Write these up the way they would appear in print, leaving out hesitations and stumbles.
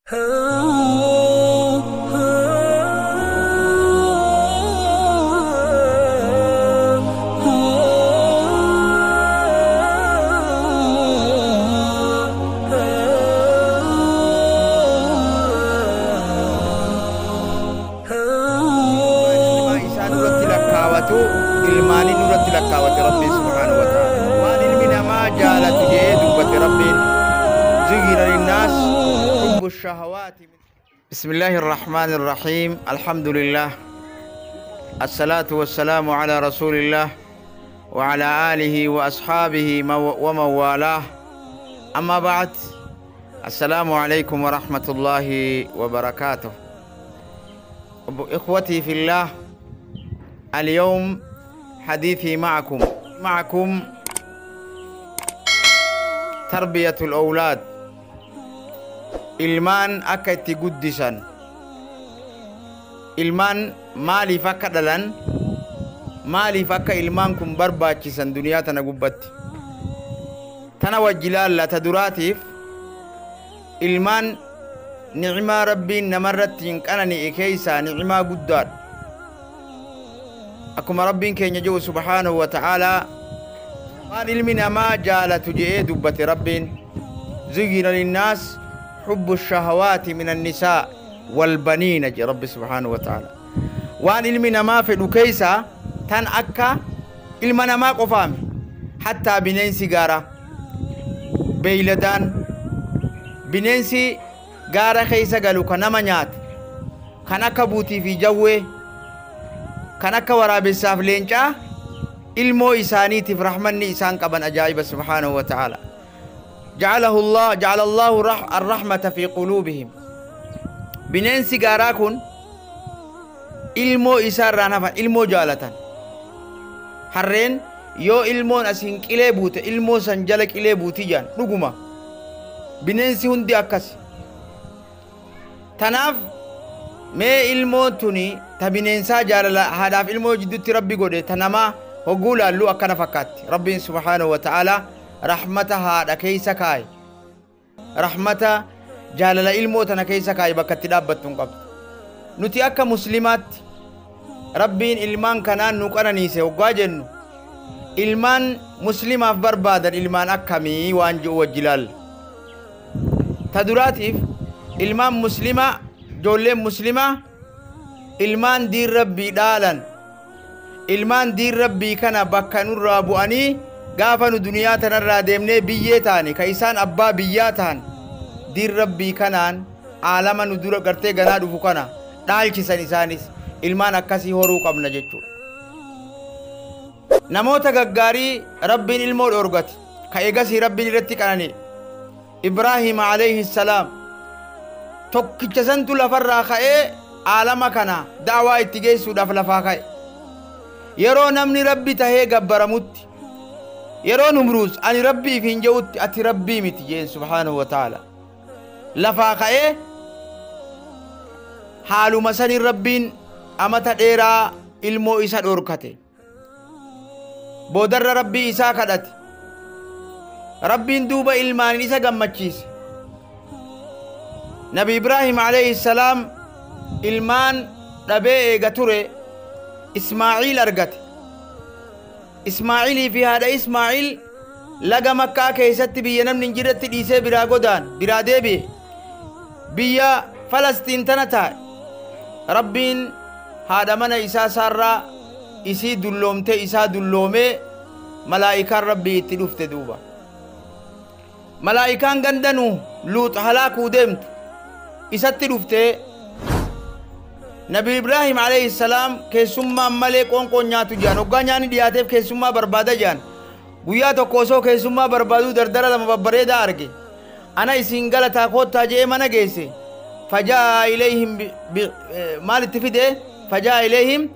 Isaan irratti lakkaawatu, ilmaaniin irratti lakkaawate Rabbiin subhaanahu wa ta'ala. Waan ilmi namaa jaalatu jedhee dubbate Rabbiin. زين للناس حب الشهوات. بسم الله الرحمن الرحيم، الحمد لله، الصلاة والسلام على رسول الله وعلى آله وأصحابه ومن والاه، أما بعد، السلام عليكم ورحمة الله وبركاته. إخوتي في الله، اليوم حديثي معكم تربية الأولاد، ilmaan akka itti guddisan, ilmaan maaliif akka dhalan, maaliif akka ilmaan kun barbaachisan duniyaa tana gubbatti tana wajji laalla. Ta duraatiif, ilmaan ni'imaa Rabbiin namarratti hin qanani'e keeysaa ni'imaa guddaadha. Akkuma Rabbiin keenya jedhu subhaanahu wa ta'aalaa, waan ilmi namaa jaalatu je'ee dubbate Rabbiin: زين للناس حب الشهوات من النساء والبنين جي ربي سبحانه وتعالى. Waan ilmi namaa fedhu keeysa tan akka ilma namaa qofaami, hattaa bineensi gaara, beeyladaan, bineensi gaara keeysa galu ka nama nyaatu kan akka buutii fi jawwee, kan akka waraabessaaf leencaa, ilmoo isaaniitiif rahmanni isaan qaban ajaa'iba. Subhaanahu wa ta'ala جعله الله جعل الله الرحمة في قلوبهم. Bineensi gaaraa kun ilmoo isaarraan hafan, ilmoo jaalatan. Harreen yoo ilmoon asiin qilee buute, ilmoo san jala qilee buuti jaan. Dhuguma bineensi hundi akkas. Tanaaf mee ilmoon tuni ta bineensaa jaalala haadhaaf ilmoo jidduutti Rabbi godhe, ta namaa hogguu laallu akkana fakkaatti. Rabbiin subhaanahu wa ta'aalaa rahmata haadha keeysa kaaye, rahmata jaalala ilmoo tana keeysa kaaye, bakka itti dhaabbattu hin qabdu. Nuti akka muslimaatti Rabbiin ilmaan kanaan nu qananiise hoggaa jennu, ilmaan muslimaaf barbaadan ilmaan akkamii waan ji'u wajji laalla. Ta duraatiif, ilmaan muslimaa, ijoolleen muslimaa, ilmaan diin Rabbii dhaalan, ilmaan diin Rabbii kana bakka nurraa bu'anii gaafa nu duniyaa tanarraa deemnee biyyee taane ka isaan abbaa biyyaa ta'an, diin Rabbii kanaan aalama nu dura gartee ganaa dhufu kana dhaalchisan, isaanis ilmaan akkasii horuu qabna jechuudha. Namoota gaggaarii Rabbiin ilmoo dhoorgate ka eegasii Rabbiin irratti qanane, Ibraahim alayhi salaam tokkicha santu lafarraa ka'ee aalama kana da'waa itti geessuudhaaf lafaa ka'e. Yeroo namni Rabbi tahee gabbaramutti, yeroo Numruus ani Rabbiif hin je'utti, ati Rabbii miti jeen subhaanahu wa ta'ala. Lafaa ka'ee haaluma sanin Rabbiin amata dheeraa ilmoo isa dhorkate. Boodarra Rabbii isaa kadhate. Rabbiin duuba ilmaanin isa gammachiise. Nabi Ibraahim alayhi salaam ilmaan dhabee eega ture, Ismaaciil argate. Ismaaciilii fi haadha Ismaaciil laga Makkaa keessatti biyya namni hin jirretti dhiisee biraa godaan, biraa deebi'e. Biyya Falastiin tana taa'e. Rabbiin haadha mana isaa Saarraa isii dulloomte, isaa dulloomee, malaa'ikaan Rabbii itti dhufte. Duuba malaa'ikaan gandanu Luux halaakuu deemtu isatti dhuftee, Nabi Ibraahim alayhi salaam keessummaan malee qoonqoon nyaatu jedhan. Hoggaa nyaanni dhiyaateef keessummaa barbaada jedhan. Guyyaa tokko osoo keessummaa barbaaduu dardara lama babbareedaa arge. Ana isin galataa, koottaa je'ee mana geesse. فجاء إليهم maal itti fide? فجاء إليهم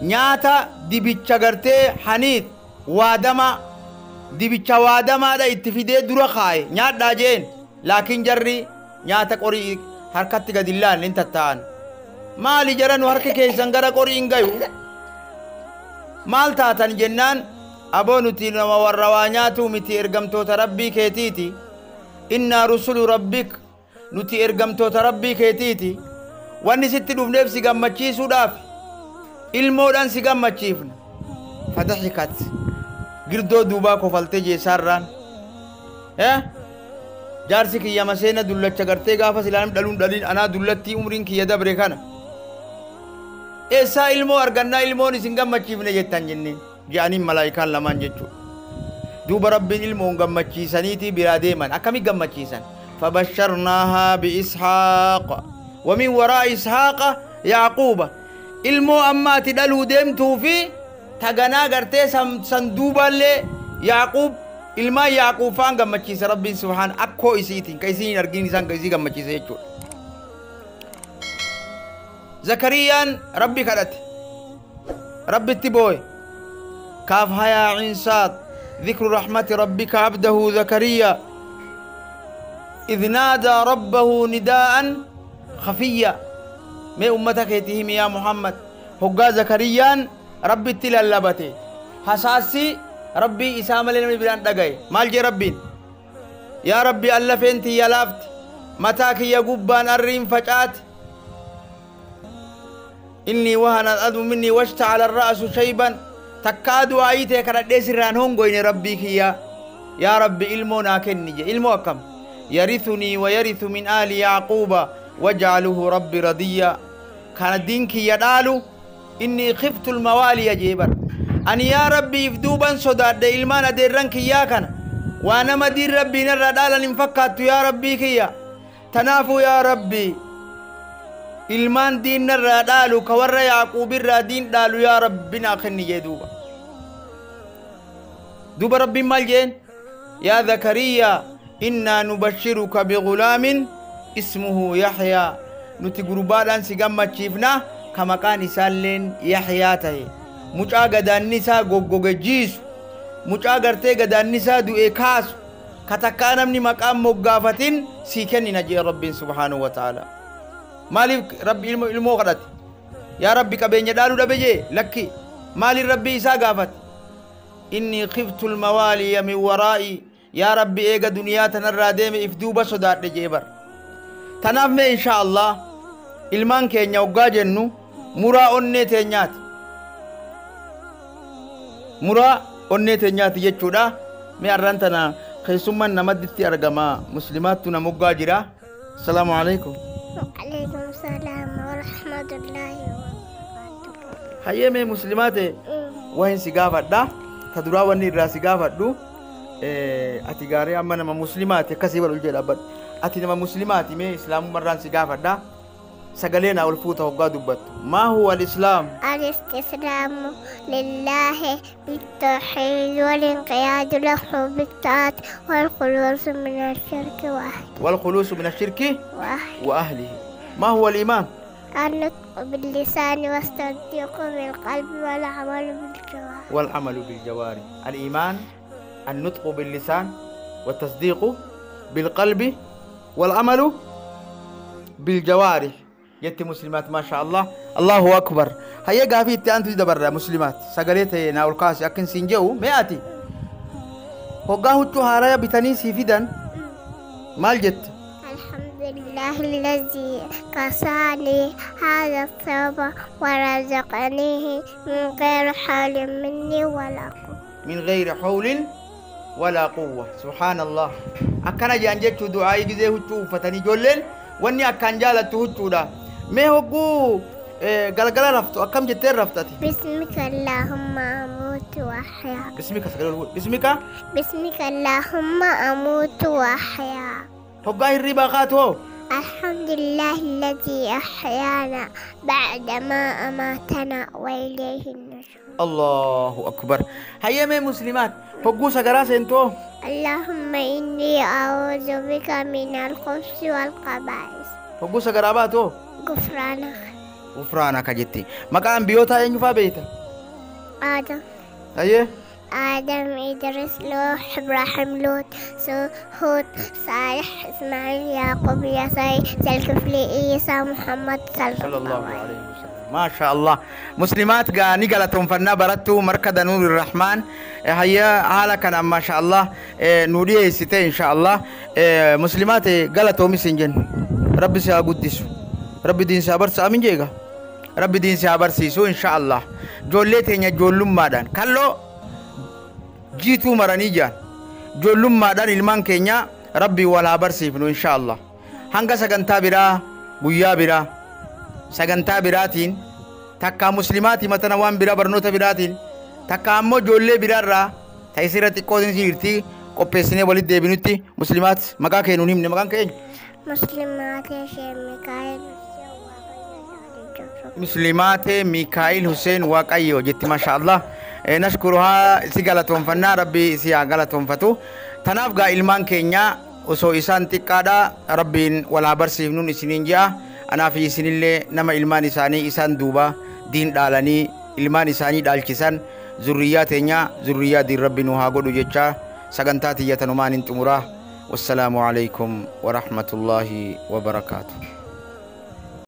nyaata dibicha gartee حنيذ waadama, dibicha waadamaadha itti fidee dura kaaye. Nyaadhaa jeen. Laakiin jarri nyaata qorii harkatti gadi hin laalle, hin tatta'an. Maali jara nu harki keessan gara qorii hin gayu, maal taatan jennaan, aboo nuti nama warra waa nyaatuu miti, ergamtoota Rabbii keetiiti. Innaa rusulu rabbik, nuti ergamtoota rabbii keetiiti. Wanni sitti dhufneef si gammachiisuudhaaf, ilmoodhaan si gammachiifna. Fadaxikat, girdoo duubaa kofaltee jeessaarraan. Jaarsi kiyya maseena dullacha gartee gaafa silaan dhaluun dhaliin anaa dullattii umriin kiyya dabre kana. Eessaa ilmoo argannaa ilmoon isin gammachiifne jettan jenneen je'aniin malaayikaan lamaan jechuudha. Duuba rabbiin ilmoon gammachiisaniitii biraa deeman. Akkami gammachiisan? Fabasharnaahaa bi'ishaaq wa min waraa ishaaqa yaaquuba. Ilmoo amma ati dhaluu deemtuu fi taganaa gartee san duubaallee Yaaquub, ilmaan Yaaquub faan gammachiisa rabbiin subhaan akkoo isiitiin ka isiin hin argin isaan ka isii gammachiisa jechuudha. Zakariyaan rabbi kadhate. Rabbitti booye. Kaaf hayaa cinsaad ذكر رحمة ربك عبده زكريا إذ نادى ربه نداء خفيا. ما أمتك يتهم يا محمد هقا زكريا ربي تلالبته حساسي ربي إسامة لنا بلان دقاي مال جي ربي يا ربي ألف انت يا لافت متاك يا قبان الريم فجأت إني وهن الأدم مني واشتعل الرأس شيبا تكادوا آيتي كرد سران هونغوين ربي كيا يا ربي إلمو ناكني إلمو أكم يرثني ويرث من آل يعقوب واجعله ربي رضيا كان الدين كي يدالو إني خفت الموالي جيبر أني يا ربي إفدوبا صداد إلمان أدران كيا كان وأنا مدير ربي نرى دالا انفكت يا ربي كيا تنافو يا ربي ilmaan diin narraa dhaalu ka warra Yaaquub irraa diin dhaalu yaa rabbi naa kenni jee duuba. Duuba rabbiin maal jeen? Yaa Zakariyaa innaa nubashiruka bigulaamin ismuhu Yaxyaa. Nuti gurbaadhaan si gammachiifna ka maqaan isaalleen Yaxyaa tahe. Mucaa gadaanni isaa goggoge jiisu, mucaa gartee gadaanni isaa du'e kaasu, ka takkaa namni maqaan moggaafatin sii kennina jee rabbiin subhaanahu wa ta'ala. Maaliif rabbi ilmoo kadhate? Yaa rabbi qabeenya dhaaluu dhabe jee lakki. Maaliif rabbi isaa gaafate? Inni khiftu almawaaliya min waraa'i. Yaa rabbi eega duniyaa tanarraa deeme if duuba sodaadhe jee bar. Tanaaf mee insha Allah ilmaan keenya hoggaa jennu muraa onnee teenyaati. Muraa onnee teenyaati jechuudha. Mee arraan tana keessummaan namadditti argama muslimaattu nama hoggaa jira. Assalaamu alaikum. وعليكم السلام ورحمة الله وبركاته. Hayyee mee muslimaate wahin si gaafadha. Ta duraa wanni irraa si gaafadhu ati gaarii amma nama muslimaati akkasii wal jedha dhaabbadhu. Ati nama muslimaati mee islaamummaarraan si gaafadha. Sagalee naa ol fuuta hoggaa dubbattu. Maa huwa al-islaam? الاستسلام لله بالتوحيد والانقياد له بالطاعة والخلوص من الشرك وأهله. والخلوص من الشرك وأهله. وأهله. ما هو الإيمان؟ النطق باللسان والتصديق بالقلب والعمل بالجوارح. والعمل بالجوارح. الإيمان النطق باللسان والتصديق بالقلب والعمل بالجوارح. جت مسلمات ما شاء الله الله أكبر. هيا قافيت أنت دبر مسلمات سقريت ناول كاس أكن سينجو مئاتي هقاه التهارة بتنيسي فيدن مال جت. الحمد لله الذي كساني هذا الثوب ورزقنيه من غير حول مني ولا قوة. من غير حول ولا قوة. سبحان الله. أكن جانجت دعائي جزيه تشوف فتني جولين واني أكن جالت تهجودا ما هو قال رفتو أكم جتين رفتتي. باسمك اللهم أموت وأحيا. باسمك سجل باسمك. باسمك اللهم أموت وأحيا. هقاي الربا خاتو. الحمد لله الذي أحيانا بعدما أماتنا وإليه النشور. الله أكبر. هيا من مسلمات هقوسة جراس انتو. اللهم إني أعوذ بك من الخبث والخبائث. هقوسة جراباتو. غفرانك. غفرانك جتي. مكان بيوتا ينفع بيتا. آدم. أيه. آدم إدريس نوح إبراهيم لوط هود صالح إسماعيل يعقوب يسوع ذا الكفل عيسى محمد صلى الله عليه وسلم. Maasha Allah. Muslimaat gaa ni galatoonfannaa barattuu markada Nuuri Rahmaan. Hayya, haala kanaan maasha Allah nu dhiyeessite insha Allah. Muslimaat, galatoomis hin jennu. Rabbi si haa guddisu. Rabbi diin si haa barsiisu. Amin jeega. Rabbi diin si haa barsiisu insha Allah. Ijoollee teenya ijoollummaadhaan kalloo jiituu maranii jiran. Ijoollummaadhaan ilmaan keenya Rabbi wal haa barsiifnu insha Allah. Hanga sagantaa biraa, guyyaa biraa, sagantaa biraatiin, takkaa muslimaatii matana waan biraa, barnoota biraatiin, takka ammoo ijoollee biraarraa ta isirra xiqqoo jirti qopheessinee walitti deebinutti, muslimaat, maqaa kee nuun himne, maqaan kee eenyu? Muslimaatee Shee Mikaa'el Hussein Waaqayyo. Muslimaatee Mikaa'il Hussein Waaqayyo jetti, masha Allah. Nashkuruhaa, si galatoonfannaa, Rabbi si haa galatoonfatu. Tanaaf gaa ilmaan keenya osoo isaan xiqqaadha Rabbiin wal haa barsiifnuun isiniin ji'a. Anaa fi isinillee nama ilmaan isaanii isaan duuba diin dhaalanii ilmaan isaanii dhaalchisan, zurriyyaa teenya zurriyyaa diin Rabbi nu haa godhu jecha sagantaa tiyyatanumaan hin xumuraa. Wassalaamu alaikum warahmatullaahi wabarakaatu.